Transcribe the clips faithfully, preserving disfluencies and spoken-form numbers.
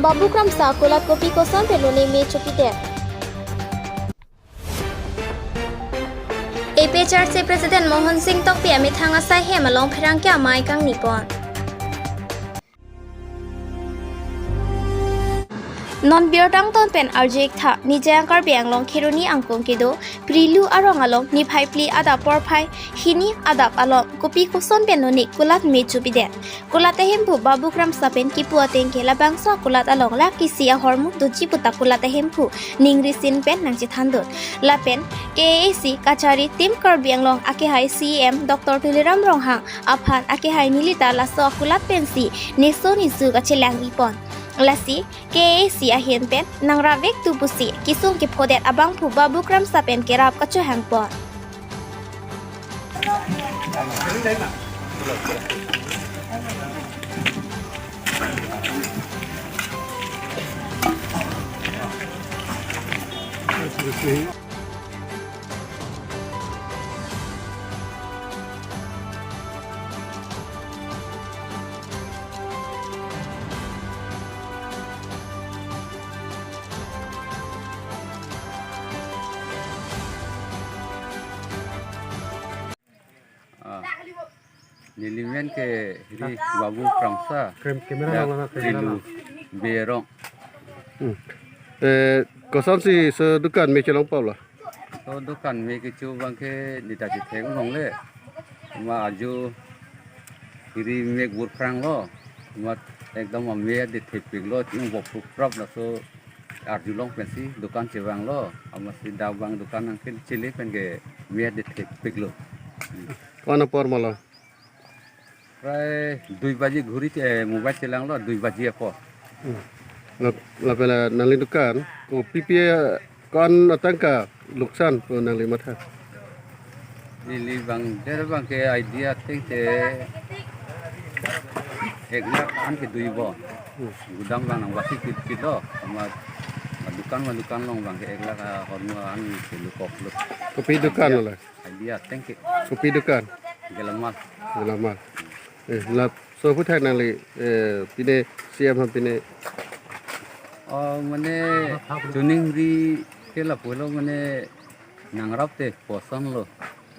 Babu Kramsa akulat kopi koson pen lone me chopidet. A P H R C President Mohan Singh Tokbi amethang asai hem along pherangke amei kangni pon. Non birta angton pen arju-ik tha, Nijang Karbi Anglong Kheroni Angkung kedo Prilu arong along niphai phli adap porphai hini adap along kopi koson pen lone kulat me chopidet. Kulat ahemphu Babu Kramsa pen kipu ateng ke labangso akulat along lakh isi ahormu doji puta kulat ahemphu ningri sin pen nangchethandun. Lapen K A A C kachari Team Karbi Anglong akehai C E M Doctor Tuliram Ronghang aphan akehai nelita laso akulat pensi neso nesu kachelang-i pon. Lasi K A A C ahin pen nangrap vek tu pusi kesung kephodet abangphu Babu Kramsa pen kerap kachohang pon. Ah, neli men ke ri Babu Kramsa. Krem-, camera dak nang, nang, camera Prilu nang. Berong. Hmm. Eh, kosonsi so dukan me chelong pap lo? So dukan me kecho abang ke neta chethek un longle. Ma arju ri me vur phrang lo. Ma ekdom ame adet thepik lo, ching vop prup prap laso arjulong pensi dukan chevang lo, amatsi dak abang dukan nangkil chili pen ke me adet thepik lo. Ko-an apor ma lo? Prai dui baji ghuri che, mobile chelang lo, dui baji apor. Hmm. Lap-, lapen la nangli dukan, kopi pi, ko-an atangka luksan pu nangli matha? Neli abang, der abang ke idea ateng ke ek lakh an ke dui bo. Hmm. Gudam abang nang basi kit kit lo. Ama dukan ma dukan along abang ke ek lakh ahormu an ke lukok lo. Kopi dukan lo la? Idea ateng ke. Kopi dukan? Gelamal. Gelamal. Eh, lap so aphuthak nangli, eh, pine C M ha pine. Oh, mane chuning ri ke lapulo mane nangrap te poson lo.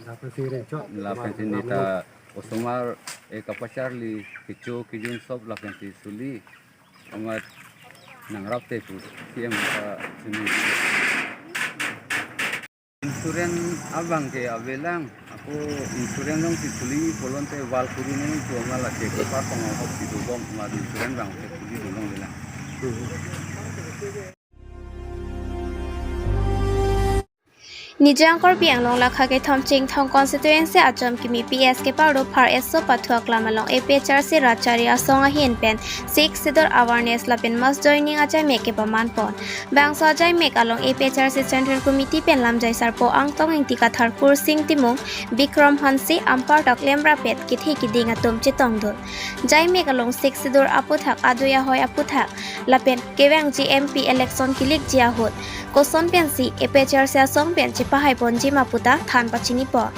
Lapen si ri chot. Lapen si neta osomar e kapacharli kecho kejun sop lapen si suli. Amat nangrap te pu C M ka chuning. Insurance abang ke avelang, ako insurance along si suli pulote wall kuri nangji pu amat la ke kepar pangong hop si dobom, amat insurance abang ke suli dolong avelang. Nijang Karbi Anglong lakha kethom Chinthong constituency achom kimi P S keparlo phar eso pathu aklam along A P H R C rat chari asong ahin pen Sixth Schedule awareness lapen mass joining ajaimek kepaman pon. Bangso ajaimek along A P H R C Central Committee pen lamjai sarpo Angtong Ingti Kathar, Kursing Timung, Bikram Hanse, anparta klemrap pen kethe keding atum chetongdun. Jaimek along Sixth Schedule aphuthak, adui ahoi aphuthak, lapen kevangji M P election kilikji ahut koson pensi A P H R C asong pen chepahai ponji ma puta than pachini pon.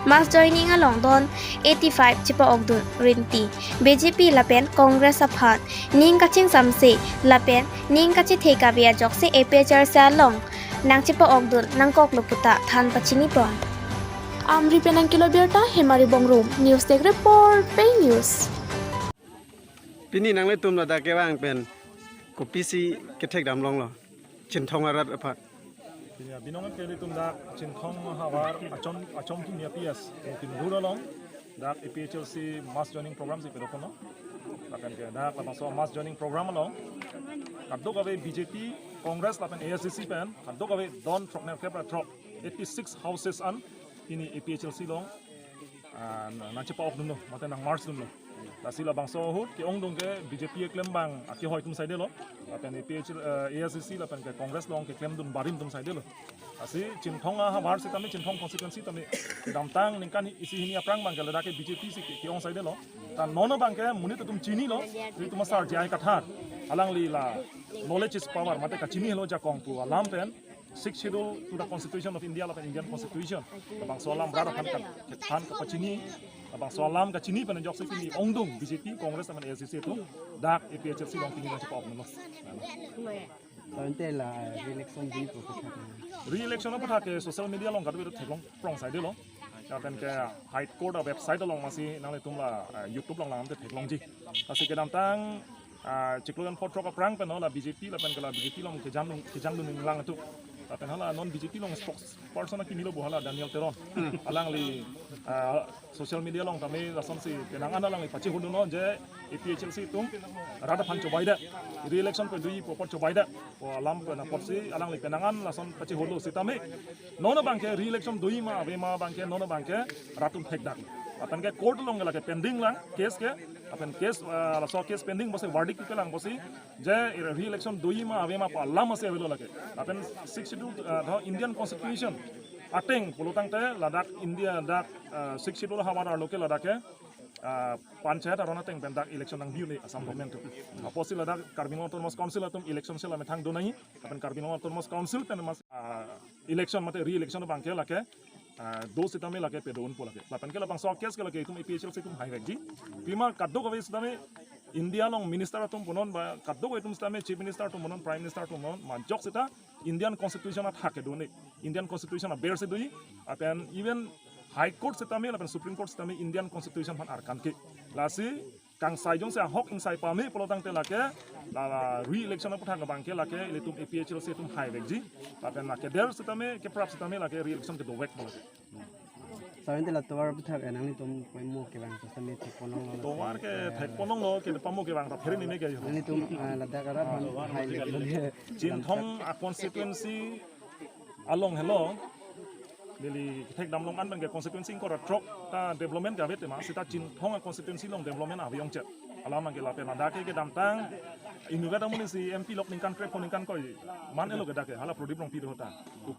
Mass joining along don eighty-five chepa-okdun rinti, B J P lapen Congress aphan ning kachingsamse lapen ning kachethe kave ajoksi A P H R C along nangchepa-okdun nangkoklo puta than pachini pon. Amri pen nangkelo birta Hemari Bongrung, News Desk Report, Pei News. Pini nanglitum ladak kevang pen kopisi kethek damlonglo Chinthong arat aphan? Pini abinong ke ilitum dak Chinthong ahavar achom, achom kimi P S, Chinthong rural along dak A P H L C mass joining program si pedokono. Lapen ke dak labangso mass joining program along kadokave B J P, Congress lapen A S D C pen kadokave don throknerkep ra throk, eighty-six houses an pini A P H L C along, ah, nang, nangchepa-okdunlo, mate nang-merge dunlo. Lasi labangso ahut ke-ongdung ke B J P keklem abang akehoi atum saidelo, lapen A P H, eh, A S D C lapen ke Congress along keklemdun barim atum saidelo. Lasi Chinthong ahavar sitame, Chinthong constituency tame damtang ningkan isi hini aphrang abang ke ladak ke B J P si ke, ke-ong saidelo. Ta non abang ke monit atum chinilo, ilitum asar J I Kathar. Alangli la knowledge is power, mate kachini helo jakong pu alam pen Sixth Schedule to the Constitution of India lapen Indian Constitution, labangso alam rat aphan kan, kan kapachini, labangso alam kachini pen ajoksi pini ongdung B J P, Congress lapen A I C C atum dak A P H L C along pini nangchepa-ok nanglo. Ante la re-election di pu kethak. Re-election aputhak ke social media along kadokave theklong prong saidelo. Lapen ke High Court a-website along masi nanglitum la, eh, YouTube along lang te theklongji. Lasi kedamtang, ah, chiklo jon phongo throk aphrang pen la B J P lapen ke la B J P along kejang, kejangdun nanglang atum. Lapen hala non B J P along spokesperson akimi lo bo hala Daniel Teron. Alangli, ah, social media along tame lasonsi penang an alangli pachehurdunlo je A P H L C atum rat aphan chobaidet, re-election pen doji pu apot chobaidet pu alam pen apotsi alangli penang an lason pachehurlo sitame non abangke re-election doji ma ave ma abangke non abangke rat atum thekdak. Lapen ke court along ke lake pending lang case ke, lapen case, ah, laso case pending pusi verdict kelang pusi je re-election doji ma ave ma pu alam masi avelo lake. Lapen Sixth Schedule, ah, tho Indian Constitution ateng pulotangte ladak India dak, ah, Sixth Schedule havar arlo ke ladak ke, ah, panchayat aron ateng pen dak election nangbi un-e Assam government atum. Apotsi ladak Karbi Anglong Autonomous Council atum election sela methang do nangji. Lapen Karbi Anglong Autonomous Council pen mas, ah, election mate re-election abangke lake, ah, do sitame lake pedo unpo lake. Lapen ke labangso case ke lake itum A P H L C atum haivekji. Pima kadokave sitame India along minister atum punon ba kadokave atum sitame Chief Minister atum punon, Prime Minister atum punon, majok sita Indian Constitution athak kedo un-e, Indian Constitution aber si doji, lapen even High Court sitame lapen Supreme Court sitame Indian Constitution aphan arkan ke. Lasi kangsai jongsi ahok ingsai pame pulotangte lake la, la re-election aputhak abangke lake ilitum A P H L C atum haivekji. Lapen lake der sitame keprap sitame lake re-election kedovek pulo. Sir, ante la tovar aputhak, eh, nanglitum pamo kevang sitame thekponlonglo. Tovar ke thekponlonglo, ke pamo kevang ta phere ni me ke jo. Nanglitum, ah, ladak arat aphan haivek. Chinthong a constituency along helo. Neli kethekdam along an abangke constituency ingkoi ra throk ta development ke ave tema, sita Chinthong a constituency along development ave ongchot. Alam abangke lapen ladak ke kedamtang inutvet amonit si M P lok ningkan krepho ningkan koi man elo ke dak ke hala Prodip Rongpi do ta. Pu